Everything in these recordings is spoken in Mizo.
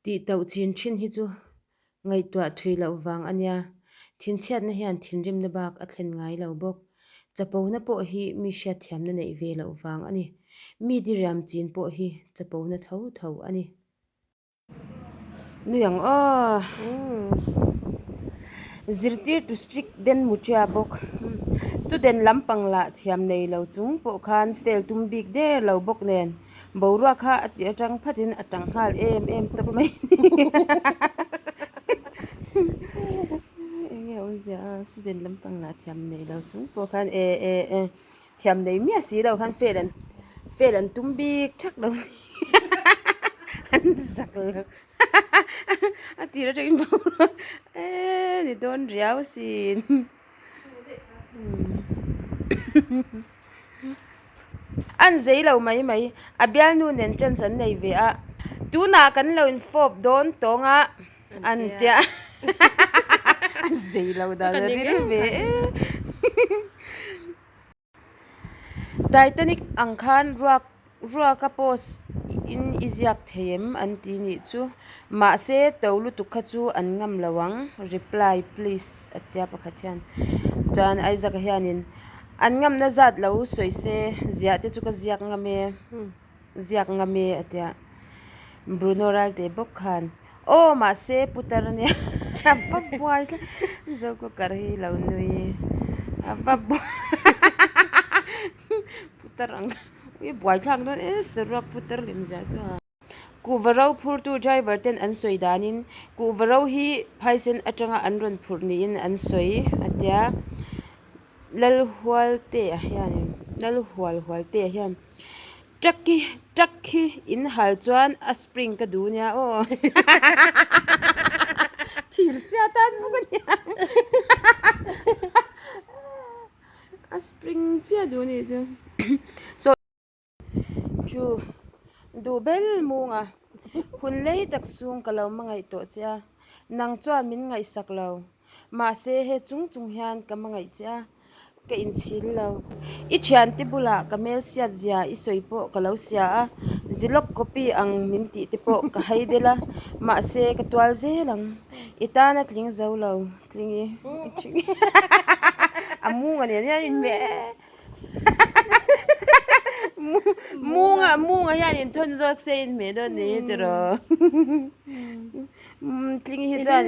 Tih tauh chin thin hi chu ngaihtuah thui loh vang a nia. Thinchhiatna hian thinrimna bak a thlen ngai lo bawk. Chapona pawh hi mi hriatthiamna neih ve loh vang a ni. Mi diriam chin pawh hi chapona tho tho a ni. Nui ang aw. Zirtirtu strict den mutia bawk. Student lampang lah thiam nei lo chung pawh khan fail tum bik der lo bawk nen boruak kha a tih atang phatin a tang nghal em em tawp mai a ni. Enge awmzia a student lampang lah thiam nei lo chung pawh khan e e e. Thiam nei miah si lo khan fail an fail an tum bik thak lo ni an zak lo a tir atangin boruak eee ni dawn riau asin an zei lo mai mai a bialnu nen chance an nei ve a tunah kan lo in fawp dawn tawng a an tia a zei lo dan a ril ve e. Titanic ang khan ruak ruaka post in i ziak thei em an ti nih chu. Mahse to lutuk kha chu an ngam lo ang. Reply please a tia pakhat hian. Chuan Isaac-a hianin an ngamna zat lo sawi se ziah te chu ka ziak ngam e. Ziak ngam e a tia. Bruno Ralte bawk khan Aw mahse putar ania a va buai tlat Zo cooker hi lo nui a va buai putar ang ui buai thlak dawn e saruak putar lem zia chu a. Kuhva ro phurtu driver ten an sawi danin kuhva ro hi phaisen atanga an rawn phurh niin an sawi a tia Lalhualtea hianin Lalhualhualtea hian. Truck hi truck hi in hal chuan a spring ka duh nia aw thir chiah tan bawk a nia a spring chiah duh a nih chu saw chu duh bel mung a hun lei tak sung ka lo hmangaih tawh che a nang chuan min ngaihsak lo. Mahse he chung chung hian ka hmangaih che a, ka inchhil lo. I thiante bulah ka hmel siat zia i sawi pawh ka lo sia a, zilawk copy ang min tih te pawh ka hai del a, mahse ka tual zel ang. I tana tling zo lo, tling i a mung a nen hian inhmeh e. Munga munga hian inthawn zawk se inhmeh dawn ni tiraw. Tlingi hi chuan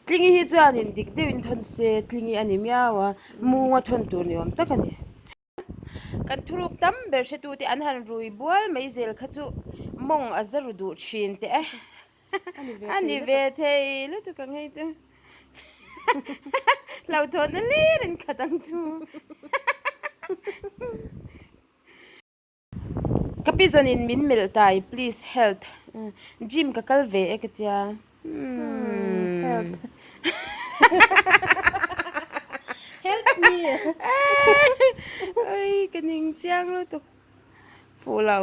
Tlingi hi chuanin dik deuhin thawn se Tlingi a ni miau a, munga thawn tur ni awm tak a ni. Kan thuruk tam ber hretute an han rui bual mai zel kha chu mawng a za ru duh thin teh e. A ni ve thei lutuk ang hei chu. Hlauhthawnna hlir in khat ang chu. Ka pi zawnin min melh tai please health gym ka kal ve e ka tia umm help help me oi ka ning chiang lutuk fuh lo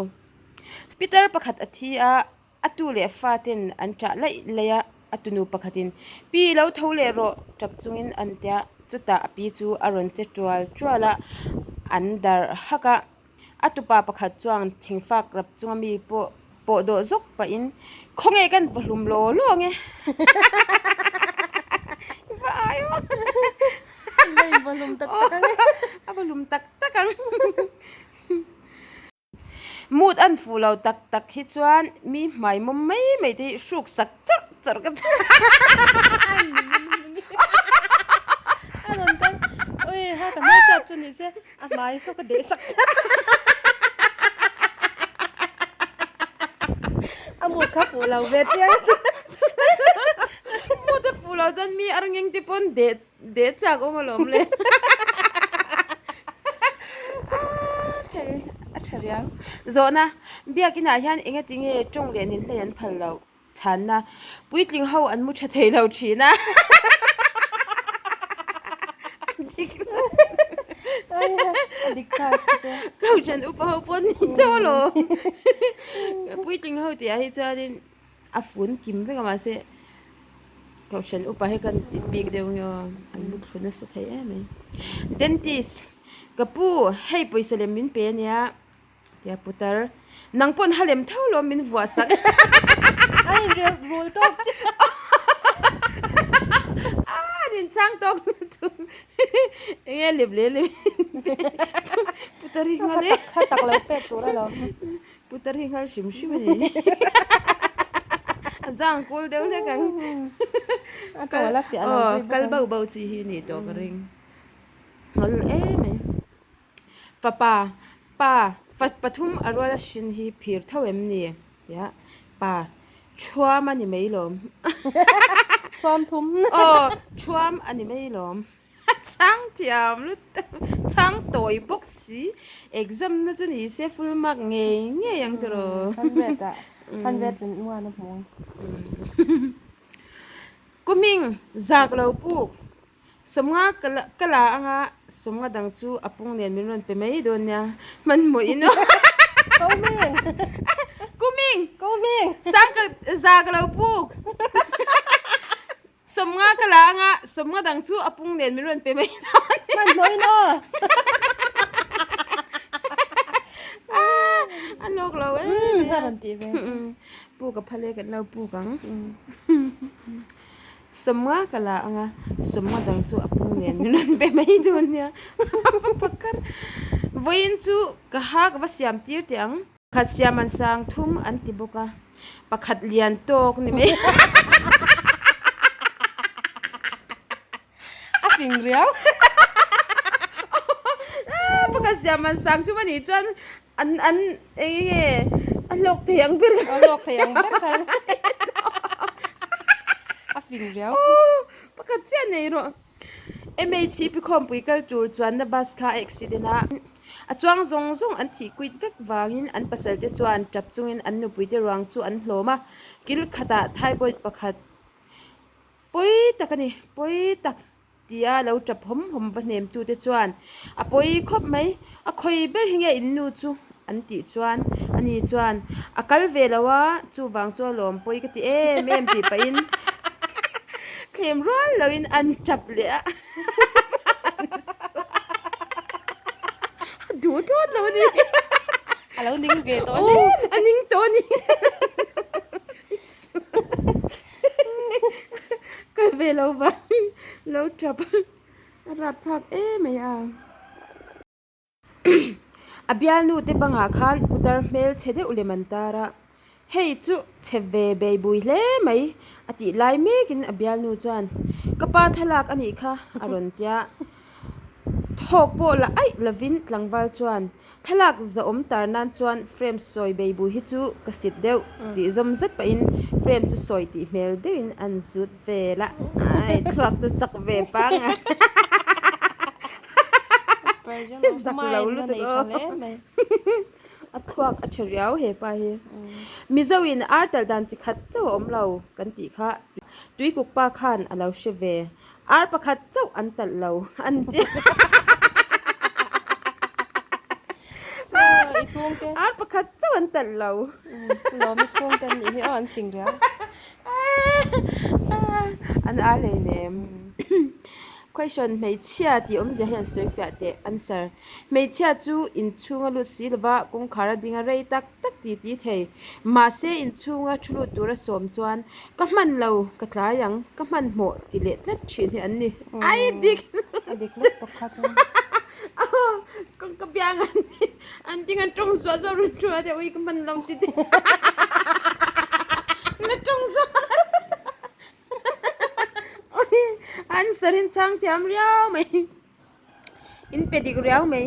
Peter pakhat a thi a A tu leh fa ten an ṭah laih laih a, a tunu pakhatin, Pi, lo tho leh rawh, ṭap chungin an tia. Chutah a pi chu a rawn che ṭual ṭual a, an darh hak a. A tupa pakhat chuan thingfak rap chunga mi pawh pawh dawh zawk pahin, Khawnge kan va hlum law law ang e? Va ai aw! A va hlum tak tak ang e! A va hlum tak tak ang! Mood an fuh lo tak tak hi chuan mi hmai mawm mai mai te hi hruk sak chawrh chawrh ka chak A rawn kal ui ha ka hmel hriat chu ni se a hmai saw ka deh sak chawrh a mood kha fuh lo ve chiang Mood a fuh lo chuan mi a ring eng te pawn deh Deh chak awm alawm le. Thei a tha riau. Zawhna, Biakinah hian enga tinge tawng leh ninhlei an phal loh? Chhanna, Puitling ho an mu tha thei lo thin a. A dik lo. A dik ta chu. Kohhran upa ho pawh an ni tho alawm. Puitling ho tih ah hi chuanin A fun kim vek a mahse kohhran upa hi kan ti bik deuh nge aw an mu thlu nasa thei em mai. Dentist ka pu hei pawisa lem min pe ania tia putar nang pawn ha lem tho lawm min vuah sak. A inrel rul tawk chiah. A an inchhang tawk lutuk. Enge lep leh lep putar hi nghal e. Kha tak lo pek tur alawm. Putar hi nghal hrim hrim a ni. A zang kul deuh hlek ang. A tawng ala fiah lo zui bawk. Kal bauh bauh chi hi ni tawh ka ring. Nghal em mai. Fapa, pa, fa pathum a rual a hrin hi phir tho em ni? Tia, pa, thuam a ni mai lawm. Thuam thum. Aw, thuam a ni mai lawm. A chhang thiam lutuk, chhang tawi bawk si. Exam na chu ni se full mark ngei ngei ang tiraw. 100 ah, 100 chu nuan a hmu ang. Kuming, zak lo puk. Sawmnga ka la ka la anga sawmnga dang chu a pung nen min rawn pe mai dawn nia hmanhmawh in aw. Ko ming! Kuming! Ko ming! Sang ka za ka lo puk. Sawmnga ka la anga sawmnga dang chu a pung nen min rawn pe mai dawn nia. Hmanhmawh in aw. A lawk lo em. A rawn tih ve chu. Puk a phal e kan lo puk ang. Sawmnga ka la ang a, sawmnga dang chu a pung nen min rawn pe mai dawn nia. Pakar vawiin chu ka ha ka va siam tir teh ang. Pakhat siam an sang thum an ti bawk a, pakhat lian tawk ni mai. A fing riau. Pakhat siam an sang thum a nih chuan an an eng nge a hlawk thei ang ber a hlawk thei ang ber kha a fing riau pakhat chiah nei rawh MHP khawmpui kal tur chuanna bus kha a accident a a chuang zawng zawng an thih kuit vek vangin an pasal te chuan tap chungin an nupui te ruang chu an hlawm a kil khatah thyroid pakhat pawi tak a ni pawi tak. Tia lo tap hawm hawm va hnem tute chuan a pawi khawp mai, a khawi ber hi nge in nu chu an tih chuan ani chuan a kal ve lo a, chuvang chu a lawm pawi ka ti em em tih pahin thlem rual loin an tap leh a a duh dawt lo a ni a lo ning ve tawh hle a ning tawh a ni. Kal ve lo vang lo tap a rap thlak em mai a. A bialnu te bangah khan putar hmel chhe deuh lem an tar a, hei chu chhe ve bei bui hle mai a tih lai mekin a bialnu chuan ka pa thlalak a nih kha a rawn tia. Thawk pawh la aih lovin tlangval chuan Thlalak zahawm tar nan chuan frame sawi beibui hi chu ka sit deuh tih zawm zet pahin frame chu sawi tih hmel deuhin an zut vel a, ai thluak chu chak ve pang a zak lo lutuk aw a thluak a tha riau he pa hi. Mizo in ar talh dan chi khat chauh a awm lo kan tih kha Tuikuk pa khan a lo hre ve. Ar pakhat chauh an talh lo an ti. I chhungte. Ar pakhat chauh an talh lo. Lawm i chhungte an nih hi aw an fing riau. An ar hleinem. Question, Hmeichhia tih awmzia hi an sawi fiah teh. Answer, Hmeichhia chu inchhunga lut si lova kawngkhar a ding a rei tak tak ti ti thei. Mahse inchhunga thu lut tura sawm chuan Ka hman lo, ka tlai ang, ka hmanhmawh ti leh tlat thin hi an ni. Ai dik! A dik lek bawk kha chuan. Aw, ka biang an an ding an tawng zuah zuah run run a te ui ka hman lo ti te. La tawng zuah zuah. Ui, an sarin chhang thiam riau mai. In pe dik riau mai.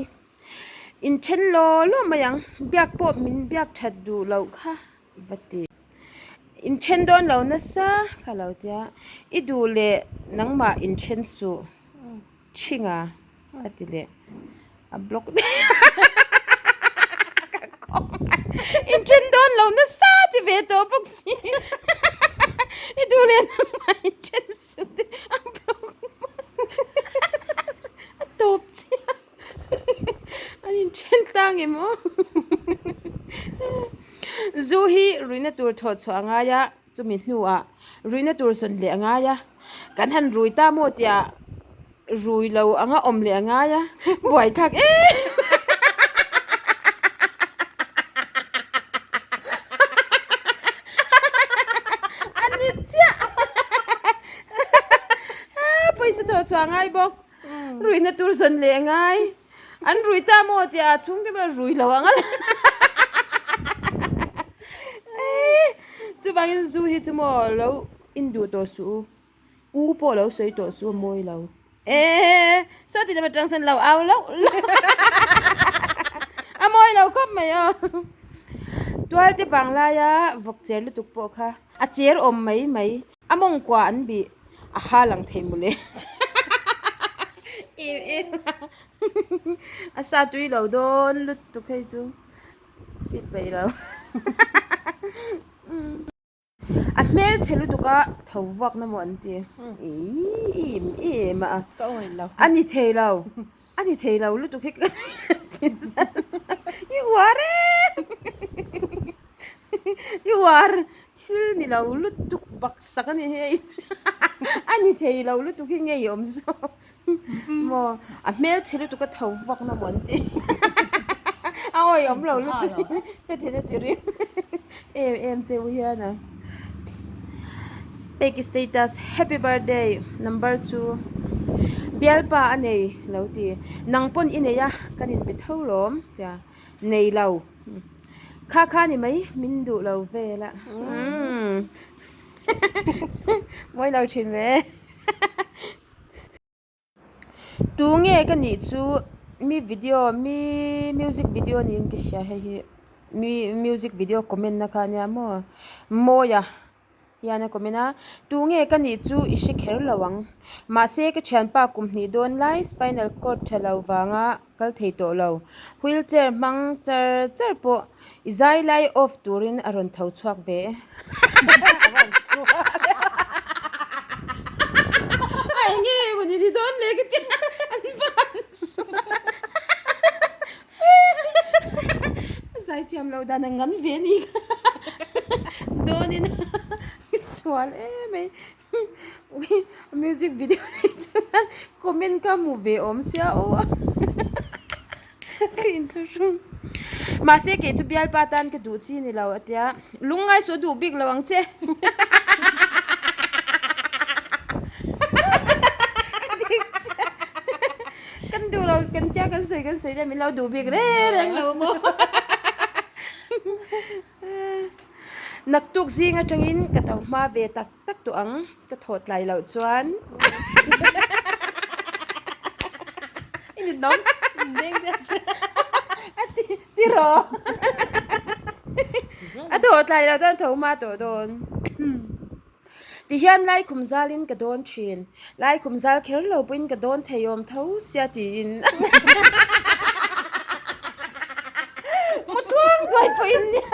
In then law law mai ang, biak pawh min biak that duh loh kha va ti. Inthen dawn lo nasa ka lo tia, i duh leh nangmah inthen suh thinga a ti leh a block daih ka kawng a inthen dawn lo nasa ti ve tawh bawk si i duh leh nangmah inthen suh tih a block a tawp chiah. An inthen tlang em aw. Zu hi ruihna tur thawh chhuah a ngai a, chumi hnuah ruihna tur sawn leh a ngai a. Kan han rui ta maw tia rui lo anga awm leh a ngai a, buai thlak em. thawh chhuah ngai bawk. Ruihna tur zawn leh ngai. An rui ta maw tia a chhungte pawh rui lo ang a. Chuvangin zu hi chu maw lo induh tawh suh u. U pawh lo sawi tawh suh a mawi lo. Eee saw ti deuh atang sawn lo au loh loh a mawi lo khawp mai aw. Tualte vanglaia vawk cher lutuk pawh kha a cher awm mai mai. A mawngkua an bih a ha lang thei mawle. Em em a a sa tui lo dawn lutuk hei chu fit peih lo. A hmel chhe lutuk a tho vuak na maw an ti ih em em a Ka awih lo. A ni thei lo a ni thei lo lutuk hi ka i uar e i uar thil ni lo lutuk baksak a ni hei a ni thei lo lutuk hi ngei awm zawk. Maw a hmel chhe lutuk a tho vak na maw an ti a awi awm lo lutuk in ka thin a ti rim em em che u hian a peki status happy birthday number chu bialpa a nei lo ti nang pawn i nei a kan in be tho lawm tia nei lo kha kha ni mai min duh lo vel a umm mawi lo thin ve. Tu nge ka nih chu mi video mi music video niin ka hria hei hi mi music video comment na kha ania maw mawia hian a comment a tu nge ka nih chu i hre kher lo ang mahse ka thianpa kum hnih dawn lai spinal cord tha lo vanga kal thei tawh lo wheelchair hmang char char pawh i zai lai off turin a rawn tho chhuak ve e. A enge mawni ni dawn le ka ti an van sual a zai thiam lo dan ang an ve a ni kha dawnin a sual em mai. Ui music video nei chuan comment ka hmu ve awm sia aw ka inthlahrung mahse kei chu bialpa tan ka duh chi ni lo a tia lungngai suh a duh bik lo ang che kan duh lo kan tia kan sawi kan sawi nia min lo duh bik reng reng lo maw. Naktuk zing atangin ka tho hma ve tak tak tawh ang, ka thawh tlai loh chuan. I ni nawm, deng deuh se. A ti ti rawh. A thawh tlai loh chuan tho hma tawh dawn. Tihian laikhum zalin ka dawn thin. Laikhum zal kher lo pawhin ka dawn thei awm tho sia tiin mu tluang duai pawhin nia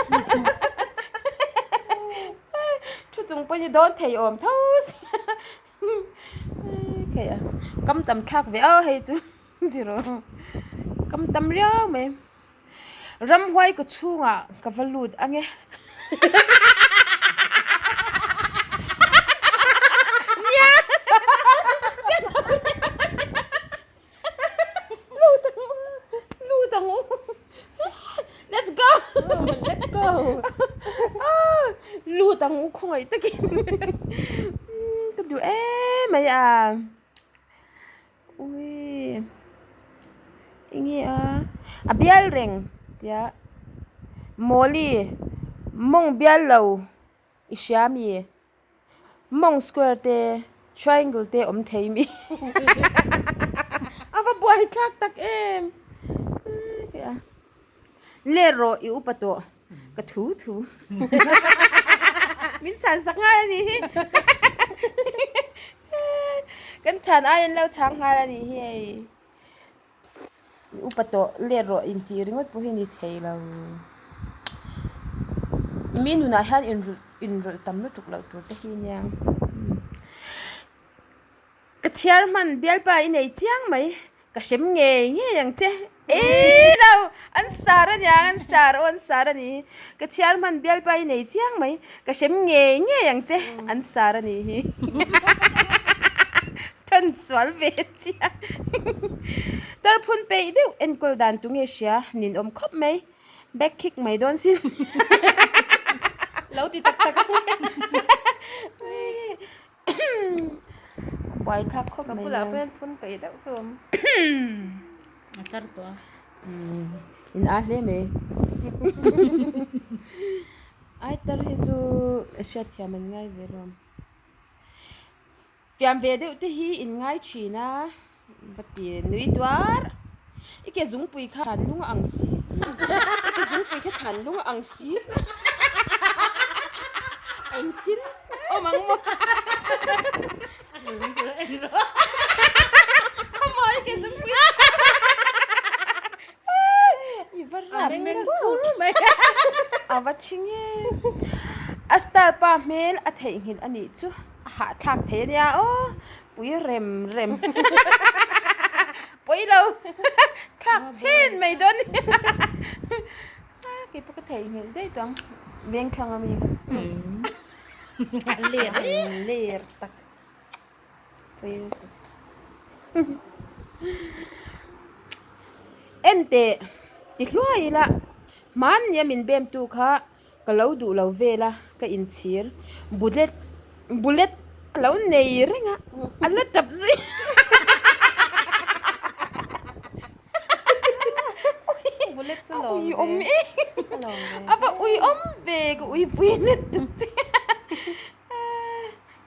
thu chung pawhin i dawn thei awm tho sia kei a kam tam thlak ve au hei chu tiraw kam tam riau mai. Ramhuai ka chhungah ka va lut ang e. Nia! Lut ang u! Lut ang u! Let's go! Let's go! Lut ang u khawngaih takin. Ka duh em mai a. Ui enge a a bial reng tia mawli mawng bial lo i hria mi mawng square te triangle te awm thei mi a va buai thlak tak em let rawh i upa tawh. Ka thu thu. Min chhan sak nghal a nih hi. Kan chhan ai an lo chhang nghal a nih hi hei. Upa tawh let rawh intih ringawt pawh hi ni thei lo. Mi nunah hian inrawlh inrawlh tam lutuk loh tur te hi nia. Ka chhiar hman bialpa i nei chiang mai. Ka hrem ngei ngei ang che. Eii lo! An sar a niang, an sar aw an sar a ni hi. Ka chhiar hman bialpa i nei chiang mai. Ka hrem ngei ngei ang che. An sar a ni hi. Thawn sual ve chiang. Tarphun peih deuh enkawl dan tu nge hria ninawm khawp mai. Back kick mai dawn sin. Lo ti tak tak. Buaithlak khawp Ka mai bulah nia. pawh hian phun peih deuh chu a awm. A tar tawh a. In a hle mai. Ai tar hi chu hriatthiam an ngai ve lo. Fiam ve deuh te hi in ngai thin a va ti nui tuar. I ke zungpui kha thlan lung a ang si. I ke zungpui kha thlan lung a ang si. Engtin awm ang maw? Amaw i ke zungpui. I va rap meng kur mai. A va thing e. A star pa hmel a theihnghilh a nih chu a hahthlak thei a nia aw. Pui rem rem. Pawi lo. Thlak chhin mai dawn a ni. Kei pawh ka theihnghilh daih tawh ang. Vengthlang ami kha. Ler ler tak. Pawi lutuk. Enteh ti hluai ila hmanni a min bem tu kha Ka lo duh lo vel a, ka inchhir bullet bullet a lo nei reng a, a la tap zui Bullet chu a lawm ui ve awm e a va ui awm ve ka ui pui lutuk che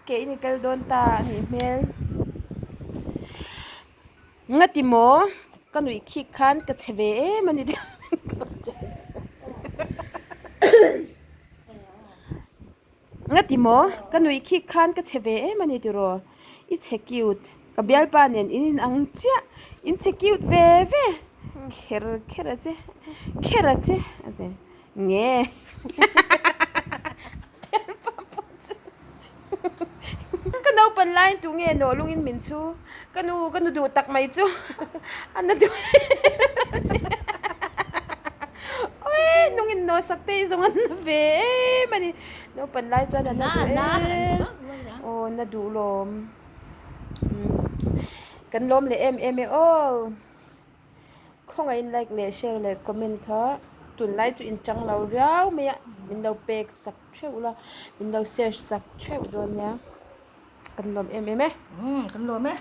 ke in i kal dawn ta a nih hmel. Ngati maw? Ka nuih khik khan ka che ve em a ni Ngati maw? Ka nuih khik khan ka che ve em a ni tiraw? I che cute. Ka bialpa nen in inang chiah. In che cute ve ve. Kher kher a che. Kher a che a ti. Nge? Bialpa pawh chu. Ka naupan laiin tu nge nawh lungin min chhu? Ka nu, ka nu duh tak mai chu a na duh Awii, nungin nawh sak te hi zawng an na ve em a ni. Naupan lai chuan a na duh em. Aw, na duh lawm. Kan lawm leh em em e aw. Khawngaihin like leh share leh comment kha tunlai chu in chang lo riau mai a min lo pek sak theuh la min lo share sak theuh dawn nia kan lawm em em e. Kan lawm e.